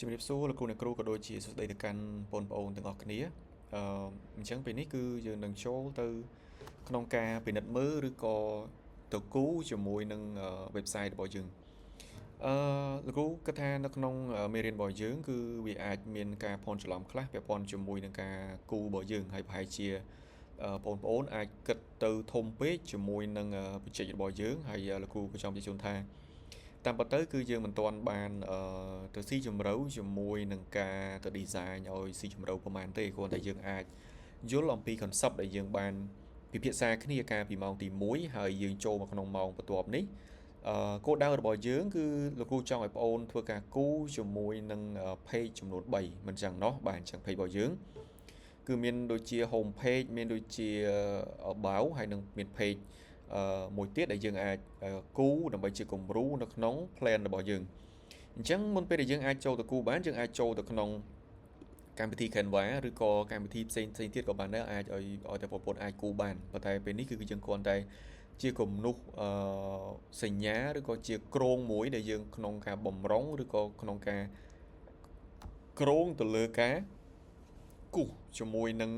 ជំរាបសួរលោកគ្រូអ្នកគ្រូក៏ដូចជាសួស្តីទៅកាន់បងប្អូនទាំងអស់គ្នាអឺអញ្ចឹងពេលនេះគឺយើងនឹងចូលទៅក្នុងការពិនិត្យមើលឬក៏ទៅគូជាមួយនឹង website របស់យើងអឺលោកគ្រូគិតថានៅក្នុងមេរៀនរបស់យើងគឺវាអាចមានការភ័ន្តច្រឡំខ្លះពាក់ព័ន្ធជាមួយនឹងការគូរបស់យើងហើយប្រហែលជាបងប្អូនអាចគិតទៅធំពេកជាមួយនឹងបច្ចេករបស់យើងហើយលោកគ្រូក៏ចង់បញ្ជាក់ជូនថាតាមពិតទៅគឺយើងមិនទាន់បានទៅស៊ីជម្រៅជាមួយនឹងការទៅ design ឲ្យស៊ីជម្រៅប្រហែលទេគ្រាន់តែយើងអាចយល់អំពី concept ដែលយើងបានពិភាក្សាគ្នាកាលពីម៉ោងទី1ហើយយើងចូលមកក្នុងម៉ោងបន្ទាប់នេះគោលដៅរបស់យើងគឺលោកគ្រូចង់ឲ្យបងអូនធ្វើការគូជាមួយនឹង page ចំនួន3មិនចឹងណោះបាទអញ្ចឹង page របស់យើងគឺមានដូចជា home page មានដូចជា about ហើយនឹងមាន page មួយទៀតដែលយើងអាចគូដើម្បីជាគំរូនៅក្នុង plan របស់យើងអញ្ចឹងមុនពេលដែលយើងអាចចូលទៅគូបានយើងអាចចូលទៅក្នុងកម្មវិធី Canva ឬក៏កម្មវិធីផ្សេងផ្សេងទៀតក៏បានដែរអាចឲ្យតែបងប្អូនអាចគូបានប៉ុន្តែពេលនេះគឺយើងគ្រាន់តែជាគំនុះសញ្ញាឬក៏ជាក្រងមួយដែលយើងក្នុងការបំរុងឬក៏ក្នុងការក្រងទៅលើការគូសជាមួយនឹង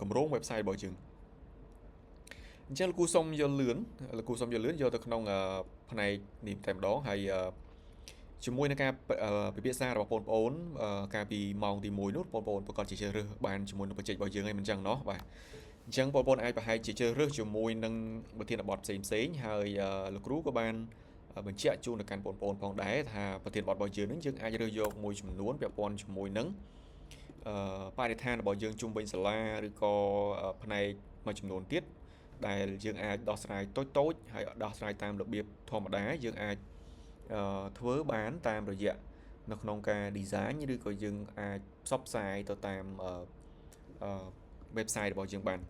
គម្រោង website របស់យើងអញ្ចឹងលោកគ្រូសុំយកលឿនលោកគ្រូសុំយកលឿនយកទៅក្នុងផ្នែកនេះតែម្ដងហើយជាមួយនឹងការពិភាក្សារបស់បងប្អូនកាលពីម៉ោងទី1នោះបងប្អូនប្រកាសជាជ្រើសរើសបានជាមួយនឹងបច្ចេករបស់យើងហើយមិនចឹងណោះបាទអញ្ចឹងបងប្អូនអាចប្រហែលជាជ្រើសរើសជាមួយនឹងប្រធានបទផ្សេងផ្សេងហើយលោកគ្រូក៏បានបញ្ជាក់ជូនទៅកាន់បងប្អូនផងដែរថាប្រធានបទរបស់យើងនឹងយើងអាចរើសយកមួយចំនួនពាក់ព័ន្ធជាមួយនឹងបរិស្ថានរបស់យើងជុំវិញសាលាឬក៏ផ្នែកមួយចំនួនទៀតដែលយើងអាចដោះស្រាយតូចតូចហើយដោះស្រាយតាមរបៀបធម្មតាយើងអាចធ្វើបានតាមរយៈនៅក្នុងការ design ឬក៏យើងអាចផ្សព្វផ្សាយទៅតាម website របស់យើងបាន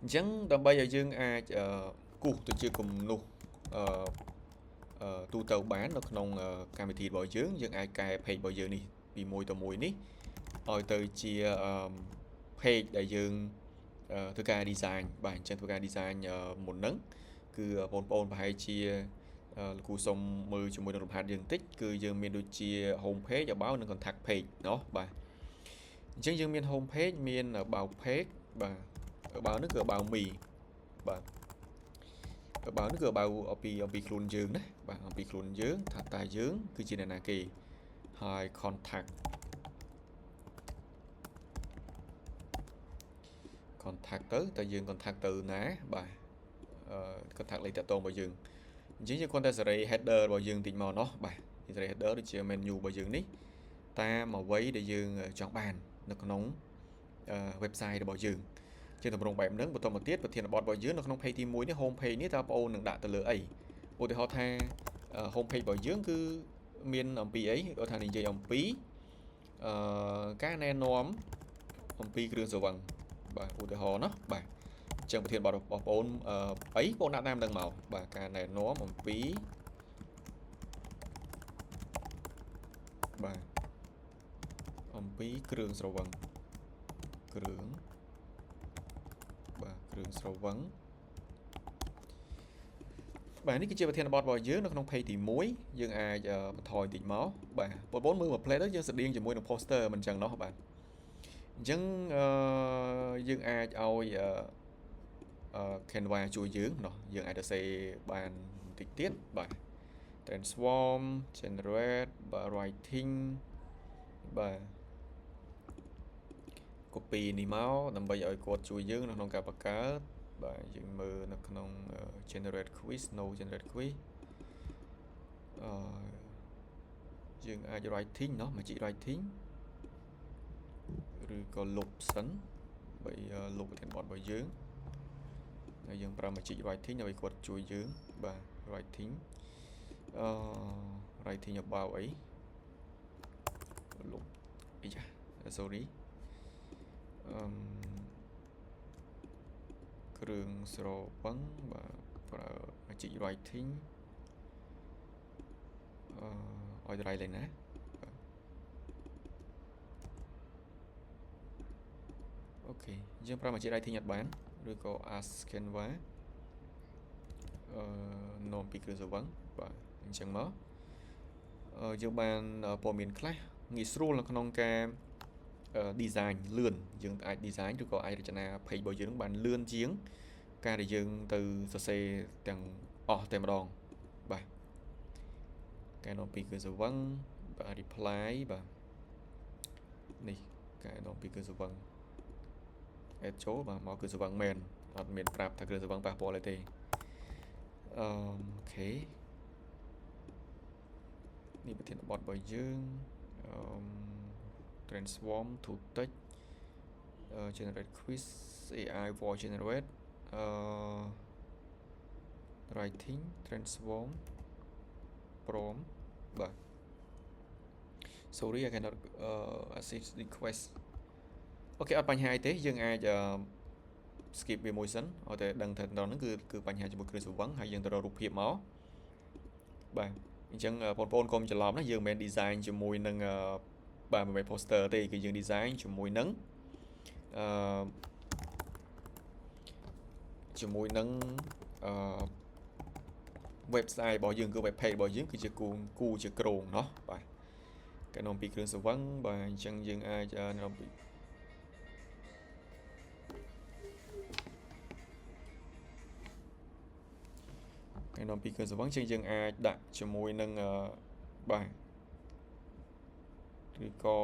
អញ្ចឹងដើម្បីឲ្យយើងអាចគូសទៅជាគំនុះទូទៅបាននៅក្នុងកម្មវិធីរបស់យើងយើងអាចកែ page របស់យើងនេះពីមួយទៅមួយនេះឲ្យទៅជា page ដែលយើងធ្វើការ design បាទអញ្ចឹងធ្វើការ design មុនហ្នឹងគឺបងប្អូនប្រហែលជាលោកគ្រូសុំមើលជាមួយនឹងលំហាត់យើងបន្តិចគឺយើងមានដូចជា home page about និង contact page เนาะបាទអញ្ចឹងយើងមាន home page មាន about page បាទ about នេះគឺ about me បាទ about នេះគឺ about អំពីខ្លួនយើងណាបាទអំពីខ្លួនយើងថាតើយើងគឺជាអ្នកណាគេហើយ contact contact ទៅតើយើង contact ទៅណាបាទ contact លេខតាក់ទងរបស់យើងអញ្ចឹងយើងគ្រាន់តែសេរី header របស់យើងតិចមកណោះបាទសេរី header ដូចជា menu របស់យើងនេះតាមអ្វីដែលយើងចង់បាននៅក្នុង website របស់យើងជាទម្រង់បែបហ្នឹងបន្តមកទៀតប្រធានបទរបស់យើងនៅក្នុង page ទី1នេះ home page នេះតើបងអូននឹងដាក់ទៅលើអីឧទាហរណ៍ថា home page របស់យើងគឺមានអំពីអីដូចថានិយាយអំពីការណែនាំអំពីគ្រឿងស្រវឹងបាទឧទាហរណ៍ណោះបាទអញ្ចឹងប្រធានបទរបស់បងប្អូនអីបងដាក់តាមនឹងមកបាទការណែនាំអំពីបាទអំពីគ្រឿងស្រវឹងគ្រឿងបាទគ្រឿងស្រវឹងបាទនេះគឺជាប្រធានបទរបស់យើងនៅក្នុង page ទី1យើងអាចបន្ថយតិចមកបាទបងប្អូនមើលមួយ plate ទៅយើងស្តៀងជាមួយនឹង poster មិនចឹងណោះបាទអញ្ចឹងយើងអាចឲ្យ Canva ជួយយើងណោះយើងអាចទៅសេបានបន្តិចទៀតបាទ transform generate បាទ writing បាទ copy នេះមកដើម្បីឲ្យគាត់ជួយយើងនៅក្នុងការបង្កើតបាទយើងមើលនៅក្នុង generate quiz no generate quiz អឺយើងអាច writing เนาะ magic writing ឬក៏លុបសិនដើម្បីលុបប្រធានបទរបស់យើងហើយយើងប្រើ magic writing ដើម្បីគាត់ជួយយើងបាទ writing អឺ writing about អីលុបអីចា sorry អឺគ្រឿងស្រវឹងបាទប្រើ magic writing អឺឲ្យតម្លៃលេខណាអូខេយើងប្រើ magic writing អត់បានឬក៏ ask canva អឺនាំពីគ្រឿងស្រវឹងបាទអញ្ចឹងមក យើងបានព័ត៌មានខ្លះងាយស្រួលនៅក្នុងការ design លឿនយើងអាច design ឬក៏អាចរចនា page របស់យើងបានលឿនជាងការដែលយើងទៅសរសេរទាំងអស់តែម្ដងបាទការនាំពីគ្រឿងស្រវឹងបាទ reply បាទនេះការនាំពីគ្រឿងស្រវឹង add ចូលបាទមកគ្រឿងស្រវឹងមែនអត់មានប្រាប់ថាគ្រឿងស្រវឹងប៉ះពាល់អីទេOK នេះប្រធានបទរបស់យើងអឺ transform to text generate quiz AI voice generate writing transform prompt បាទ sorry I cannot access request OK អត់បញ្ហាអីទេយើងអាច skip វាមួយសិនឲ្យតែដឹងថាដល់ហ្នឹងគឺបញ្ហាជាមួយគ្រឿងស្រវឹងហើយយើងទៅរករូបភាពមកបាទអញ្ចឹងបងប្អូនកុំច្រឡំណាយើងមិនមែន design ជាមួយនឹងបាទមិនមែន poster ទេគឺយើង design ជាមួយនឹងអឺជាមួយនឹងអឺ website របស់យើងគឺ web page របស់យើងគឺជាគូគូជាគ្រោងណោះបាទកែនាំពីគ្រឿងស្រវឹងបាទអញ្ចឹងយើងអាចនាំពីកែនាំពីគ្រឿងស្រវឹងជាងយើងអាចដាក់ជាមួយនឹងបាទឬក៏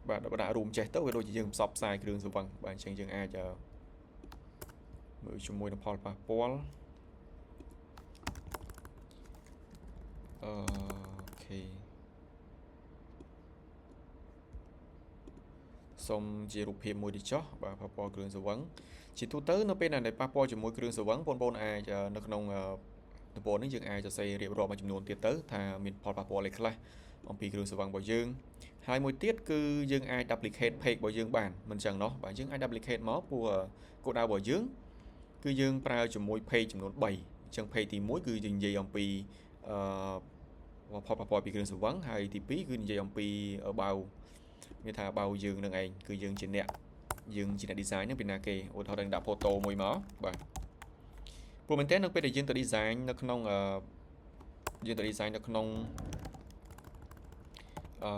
បាទដល់ដាក់រួមចេះទៅវាដូចជាយើងផ្សព្វផ្សាយគ្រឿងស្រវឹងបាទអញ្ចឹងយើងអាចមើលជាមួយនឹងផលប៉ះពាល់OK សុំជារូបភាពមួយនេះចុះបាទប៉ះពាល់គ្រឿងស្រវឹងជាទូទៅនៅពេលដែលប៉ះពាល់ជាមួយគ្រឿងស្រវឹងបងប្អូនអាចនៅក្នុងទំព័រនេះយើងអាចសរសេររៀបរាប់មួយចំនួនទៀតទៅថាមានផលប៉ះពាល់អីខ្លះអំពីគ្រឿងស្រវឹងរបស់យើងហើយមួយទៀតគឺយើងអាច duplicate page របស់យើងបានមិនចឹងណោះបាទយើងអាច duplicate មកព្រោះគោលដៅរបស់យើងគឺយើងប្រើជាមួយ page ចំនួន3អញ្ចឹង page ទី1គឺយើងនិយាយអំពីអឺផលប៉ះពាល់ពីគ្រឿងស្រវឹងហើយទី2គឺនិយាយអំពីបាវមានថាបាវយើងនឹងឯងគឺយើងជាអ្នក design ហ្នឹងពីណាគេឧទាហរណ៍ដាក់ photo មួយមកបាទព្រោះមែនតើនៅពេលដែលយើងទៅ design នៅក្នុងយើងទៅ design នៅក្នុងអឺ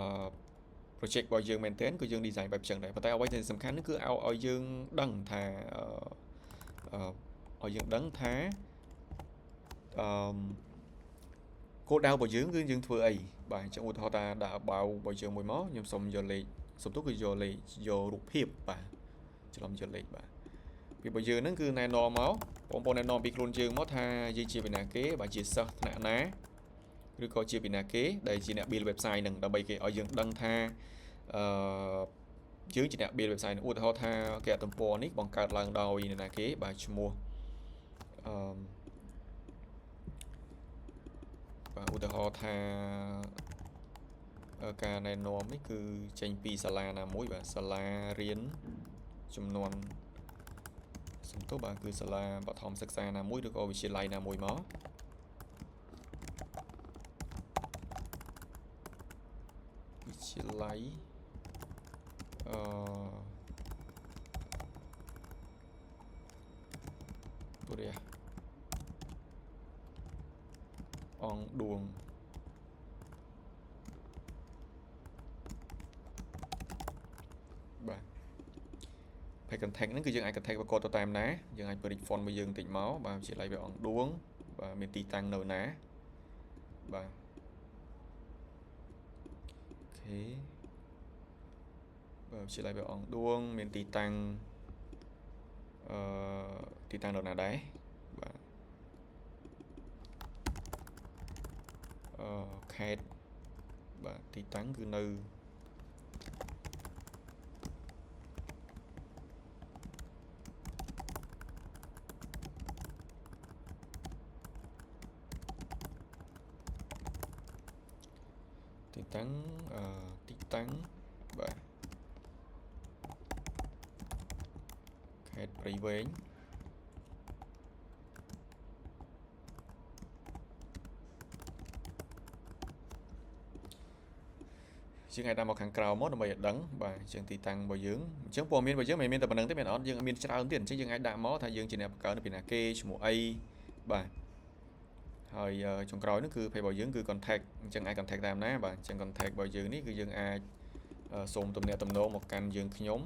project របស់យើងមែនទែនគឺយើង design បែបចឹងដែរប៉ុន្តែអ្វីដែលសំខាន់នោះគឺឲ្យយើងដឹងថាអឺឲ្យយើងដឹងថាអឺគោលដៅរបស់យើងគឺយើងធ្វើអីបាទអញ្ចឹងឧទាហរណ៍ថាដាក់បាវរបស់យើងមួយមកខ្ញុំសុំយកលេខសុំទោសគឺយកលេខយករូបភាពបាទច្រឡំយកលេខបាទពីរបស់យើងហ្នឹងគឺណែនាំមកបងប្អូនណែនាំពីខ្លួនយើងមកថាយើងជាពីណាគេបាទជាសិស្សថ្នាក់ណាឬក៏ជាពីណាគេដែលជាអ្នក build website ហ្នឹងដើម្បីគេឲ្យយើងដឹងថាអឺយើងជាអ្នក build website ឧទាហរណ៍ថាគេទំព័រនេះបង្កើតឡើងដោយនរណាគេបាទឈ្មោះអឺបាទឧទាហរណ៍ថាការណែនាំនេះគឺចេញពីសាលាណាមួយបាទសាលារៀនចំនួនសំទោសបាទគឺសាលាបឋមសិក្សាណាមួយឬក៏វិទ្យាល័យណាមួយមកវិទ្យាល័យអឺព្រះអង្គឌួងបាទ page contact ហ្នឹងគឺយើងអាច contact ប្រកបទៅតាមណាយើងអាច bridge font របស់យើងតិចមកបាទវិទ្យាល័យព្រះអង្គឌួងបាទមានទីតាំងនៅណាបាទ OK បាទវិទ្យាល័យព្រះអង្គឌួងមានទីតាំងអឺទីតាំងនៅណាដែរបាទអឺខេត្តបាទទីតាំងគឺនៅទីតាំងអឺទីតាំងបាទខេត្តព្រៃវែងជាងអាចដាក់មកខាងក្រៅមកដើម្បីឲ្យដឹងបាទអញ្ចឹងទីតាំងរបស់យើងអញ្ចឹងព័ត៌មានរបស់យើងមិនមែនតែប៉ុណ្្នឹងទេមែនអត់យើងមានច្រើនទៀតអញ្ចឹងយើងអាចដាក់មកថាយើងជាអ្នកបង្កើតពីណាគេឈ្មោះអីបាទ ហើយចុងក្រោយនោះគឺ page របស់យើងគឺ contact អញ្ចឹងអាច contact តាមណាបាទអញ្ចឹង contact របស់យើងនេះគឺយើងអាចសូមទំនាក់ទំនងមកកាន់យើងខ្ញុំ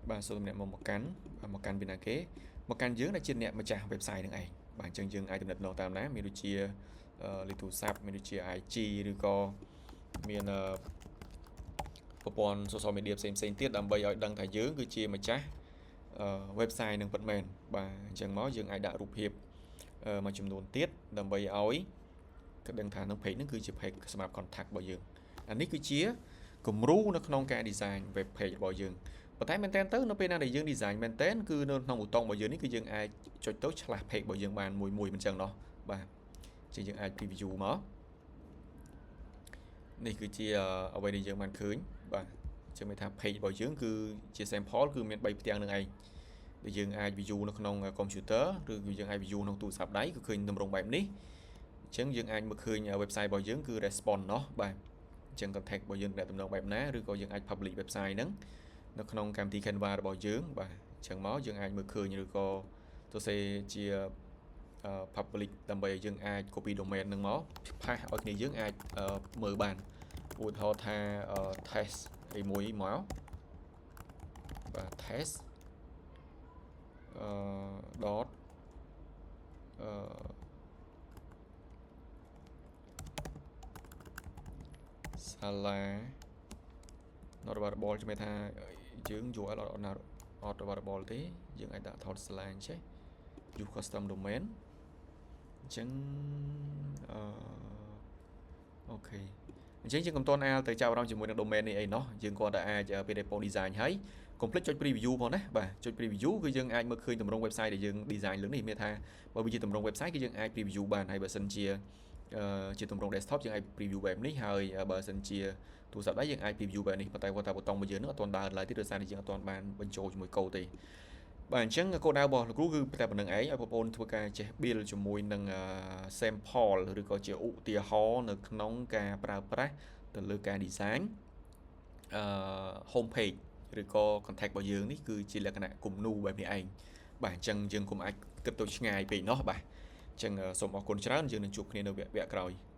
បាទសូមទំនាក់មកកាន់មកកាន់ពីណាគេមកកាន់យើងដែលជាអ្នកម្ចាស់ website នឹងឯងបាទអញ្ចឹងយើងអាចទំនាក់ទំនងតាមណាមានដូចជាលេខទូរស័ព្ទមានដូចជា IG ឬក៏មានប្រព័ន្ធ social media ផ្សេងផ្សេងទៀតដើម្បីឲ្យដឹងថាយើងគឺជាម្ចាស់ website នឹងពិតមែនបាទអញ្ចឹងមកយើងអាចដាក់រូបភាពមួយចំនួនទៀតដើម្បីឲ្យក៏ដឹងថានឹង page ហ្នឹងគឺជា page សម្រាប់ contact របស់យើងអានេះគឺជាគំរូនៅក្នុងការ design web page របស់យើងប៉ុន្តែមែនតើទៅនៅពេលណាដែលយើង design មែនតើគឺនៅក្នុងប៊ូតុងរបស់យើងនេះគឺយើងអាចចុចទៅឆ្លាស់ page របស់យើងបានមួយមួយមិនចឹងណោះបាទជាយើងអាច preview មកនេះគឺជាអ្វីដែលយើងបានឃើញបាទចឹងមានថា page របស់យើងគឺជា sample គឺមាន3ផ្ទាំងនឹងឯងដែលយើងអាច view នៅក្នុង computer ឬគឺយើងអាច view ក្នុងទូរស័ព្ទដៃគឺឃើញទម្រង់បែបនេះអញ្ចឹងយើងអាចមើលឃើញ website របស់យើងគឺ response ណោះបាទអញ្ចឹង contact របស់យើងតំណងបែបណាឬក៏យើងអាច public website ហ្នឹងនៅក្នុងកម្មវិធី Canva របស់យើងបាទអញ្ចឹងមកយើងអាចមើលឃើញឬក៏ទៅសេជា public ដើម្បីឲ្យយើងអាច copy domain ហ្នឹងមក paste ឲ្យគ្នាយើងអាចមើលបានឧទាហរណ៍ថា test អីមួយមកបាទ test អឺ dot អឺសាលា not available ជំនឿថាយើង URL អត់អត់ available ទេយើងអាចដាក់ថតសាលាអញ្ចេះ use custom domain អញ្ចឹងអឺ OK អញ្ចឹងយើងកុំទាន់អាលទៅចាប់អារម្មណ៍ជាមួយនឹង domain នេះអីណោះយើងគ្រាន់តែអាចពេលដែលបង design ហើយកុំភ្លេចចុច preview ផងណាបាទចុច preview គឺយើងអាចមើលឃើញទម្រង់ website ដែលយើង design លើនេះមានថាបើវាជាទម្រង់ website គឺយើងអាច preview បានហើយបើសិនជាជាទម្រង់ desktop យើងអាច preview បែបនេះហើយបើសិនជាទូរស័ព្ទដៃយើងអាច preview បែបនេះប៉ុន្តែគាត់ថាប៊ូតុងរបស់យើងនឹងអត់ទាន់ដើរឡើយទេដោយសារតែយើងអត់ទាន់បានបញ្ចូលជាមួយកូដទេបាទអញ្ចឹងគោលដៅរបស់លោកគ្រូគឺតែប៉ុណ្្នឹងឯងឲ្យបងប្អូនធ្វើការចេះ build ជាមួយនឹង sample ឬក៏ជាឧទាហរណ៍នៅក្នុងការប្រើប្រាស់ទៅលើការ design អឺ home page ឬក៏ contact របស់យើងនេះគឺជាលក្ខណៈគំនូបែបនេះឯងបាទអញ្ចឹងយើងកុំអាចគិតទៅឆ្ងាយពេកណោះបាទអញ្ចឹងសូមអរគុណច្រើនយើងនឹងជួបគ្នានៅវគ្គក្រោយ។